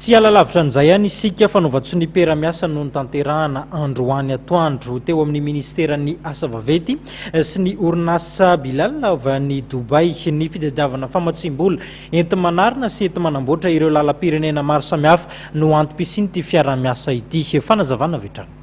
Tsy hiala lavitra an'izay ihany isika, fanaovan-tsonia mpiara-miasa no notanterahana androany atoandro teo amin'ny ministeran'ny asa vaventy sy ny orinasa Bilal avy any Dubaï ny fitadiavana famatsiam-bola enti-manarina sy enti-manamboatra ireo lalam-pirenena maro samihafa no antom-pisian'ity fiaraha-miasa ity. Fanazavana avy hatrany.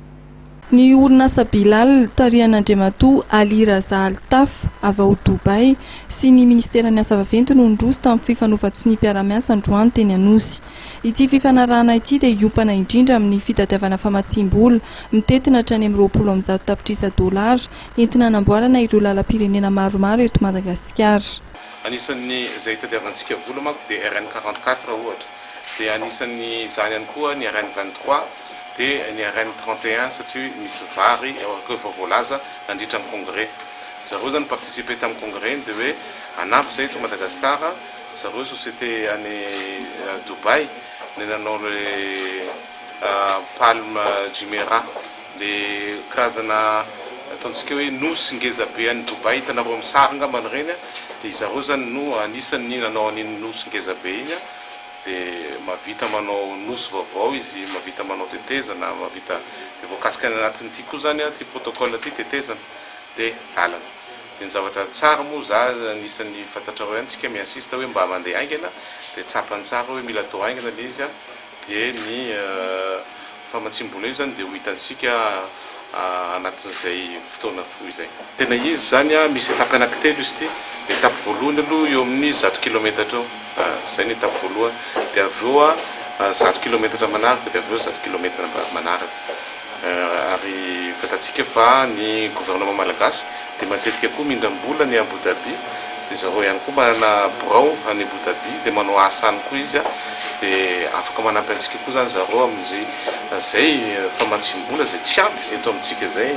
Ny orinasa Bilal, tarihan'Andriamatoa Ali Raza Altaf, avy ao Dubaï, sy ny Minisiteran'ny Asa Vaventy no niroso tamin'ny fifanaovan-tsoniam-piarahamiasa androany teny Anosy. Ity fifanarahana ity dia hiompana indrindra amin'ny fitadiavana famatsiam-bola mitentina hatrany amin'ny 120 tapitrisa dolara entina hanamboarana ireo lalam-pirenena maromaro eto Madagasikara. Anisan'ny izay itadiavantsika vola manko dia RN 44 ohatra, dia anisan'izany ihany koa ny RN 23, dia ny RN 31 satria misy vary araka efa voalaza nandritra ny congrès. Zareo zany participer tamin'ny congrès iny dia hoe hanampy zay eto Madagascar, zareo société any Dubaï ny nanao le Palm Jumeirah, le karazana ataontsika hoe nosy ngeza be any Dubaï hitanareo amin'ny sary angambany ireny dia zareo zany no anisan'ny nanao an'iny nosy ngeza be iny. dia mahavita manao nosy vaovao izy, mahavita manao tetezana, mahavita, dia voakasika any anatin'ity koa izany ity protocole ity tetezana, dia lalana. Dia ny zavatra tsara moa za anisan'ny fantatrareo ihany tsika mi-insiste hoe mba mandeha haingana, dia tsapany tsara hoe mila atao haingana ilay izy an, dia ny famatsiam-bola io izany dia ho hitantsika anatin'izay fotoana fohy izay. Tena izy izany an, misy étape anankitelo izy ity, étape voalohany aloha eo amin'ny 100 kilometatra eo, izay ny étape voalohany, dia avy eo an 100 kilometatra manaraka, dia avy eo 100 kilometatra manaraka. Ary fantatsika fa ny gouvernement malagasy dia matetika koa mindram-bola any Abu Dhabi, dia zareo ihany koa manana birao any Abu Dhabi dia manao asa any koa izy dia afaka manampy antsika koa izany zareo amin'izay izay famatsiam-bola izay tsy ampy eto amintsika izay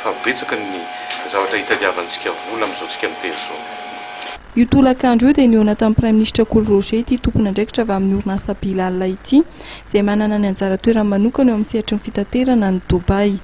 fa betsaka ny zavatra hitadiavantsika vola amin'izao tsika miteny izao. Io tolakandro io dia nihaona tamin'ny Praiminisitra Kolo Roger ity tompon'andraikitra avy amin'ny orinasa Bilal ity, izay manana ny anjara toerany manokana eo amin'ny sehatry ny fitaterana any Dubaï.